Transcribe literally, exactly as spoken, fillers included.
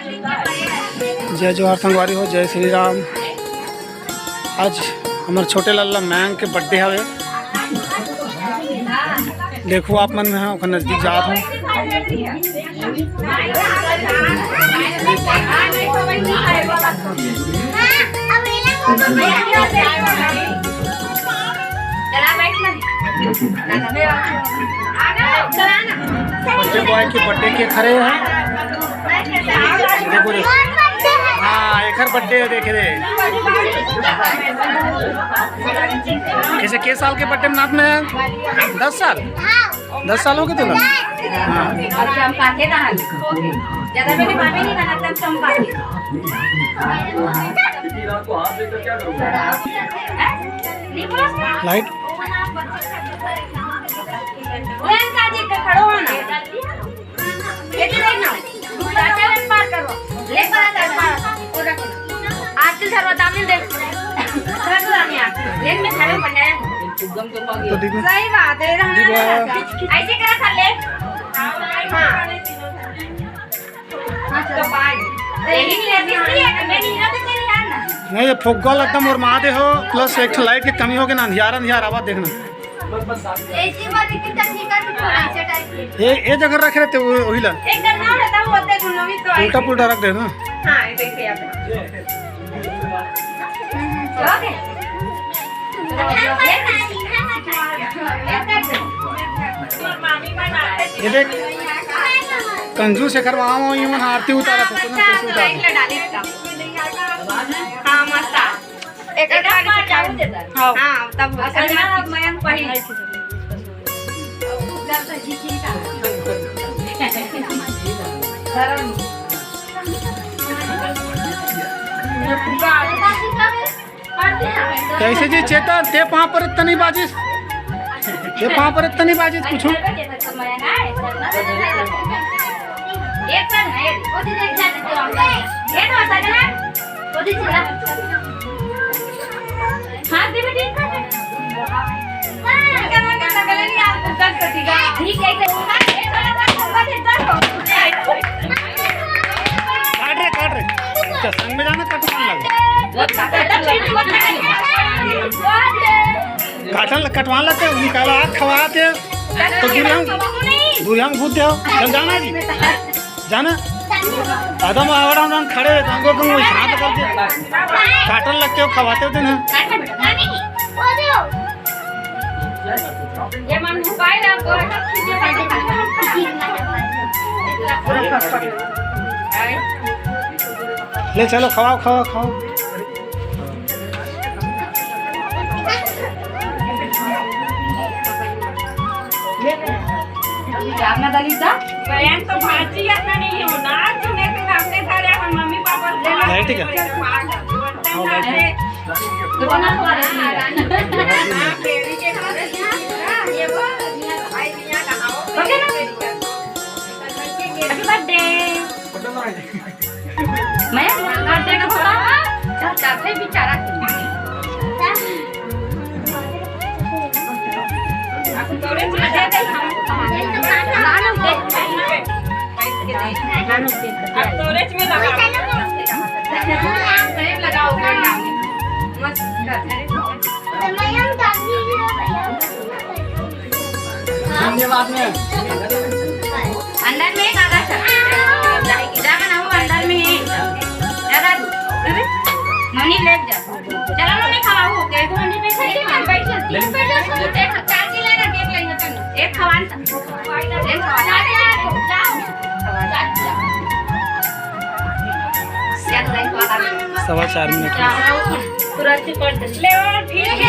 जय जोहार संगवारी हो, जय श्री राम। आज हमर छोटे लल्ला मयंक के birthday हवे। देखो आप मन, मैं ओकर नजदीक जात हूँ। बच्चे बॉय के birthday cake हरे हैं। देखो, देखो। हाँ, एकर birthday है, देखे रे। कैसे, के साल के birthday मनात में है? दस साल? दस साल हो गए तोला? हाँ। अब चंपा के ना हल। ज्यादा मैंने मामे नहीं बना, तब चंपा के। Light। प्रियंका जी के खड़ो हो ना। ये तो देखना। चाचा, एक बार करो। ले बार कर, बार। वो रखो। आजकल सर्वदामी देख। सर्वदामी आ। लेन में खड़े हो, बनाया। तो ठीक है। सही बात है, रहना जी बा। रहना। ऐसे करा था, ले। हाँ। हाँ, तो बाय। यही नहीं रहती है, मैं नहीं रहती, तेरी यार ना। नहीं, ये फुग्गा एकदम और मादे हो, plus एक ठो light के कमी हो गई ना, अंधियारा अंधियारा आवाज देखना। ऐसी बात है कि तकनीका भी थोड़ा ऐसे type की। ये, ये जगह रख रहे थे, वो, वही ला। एक गन्ना रहता, वो होते गुनो भी तो उल्टा पुल्टा रख देना। हाँ, ये देखिए आप। ओके। ये देख, कंजूस एकर मामा, ये मन आरती उतारा था, तुमने कैसे उतारा? हाँ, मस्त आ। एक एक बार बार जाऊ दे। हाँ। हाँ, तब असल में मयंक पहिल। कैसे जी चेतन, ते पाँव पर इतना नहीं बाजिस, ते पाँव पर इतना नहीं बाजिस कुछ। काट रे, काट रे। अच्छा, संग में जाना, कटवान लगे। काटन ल-, कटवान लगते, निकाला, हाथ खवाते। तो दूरिया में, दूरिया में घूमते हो। चल जाना जी। जाना। आदम आवड़ा हम खड़े हो, हमको तुम वही हाथ करके काटन लगते हो, खवाते हो दिन है। ये मन मोबाइल आपको हटा खींचे। ले चलो, खवाओ, खवाओ, खवाओ। अपना दलित दा। बहन तो भाजी अपना नहीं हो ना, चुने के सामने सारे अपन मम्मी पापा से नहीं, ठीक है। हाँ, बैठ। हाँ, बेबी के साथ ये वो, आई मियाँ कहाँ हो? ओके ना? Happy birthday। मैं birthday का थोड़ा चल, चल, फिर बेचारा। अब storage में लगा। Frame लगाओ, frame लगाओ। मस्त कर। धन्यवाद में। अंदर में काका सब। जा बनाओ अंदर में। दादा, अरे, नोनी ले जा। चला नोनी खवाओ, ओके। नोनी बैठल, बैठल, बैठल। एक चाची ले ना, cake ले ना, चल। एक खवान सा। एक खवान। चाची, जाओ। सवा चार मिनट। तुरंत कर दे। ले, और ठीक है।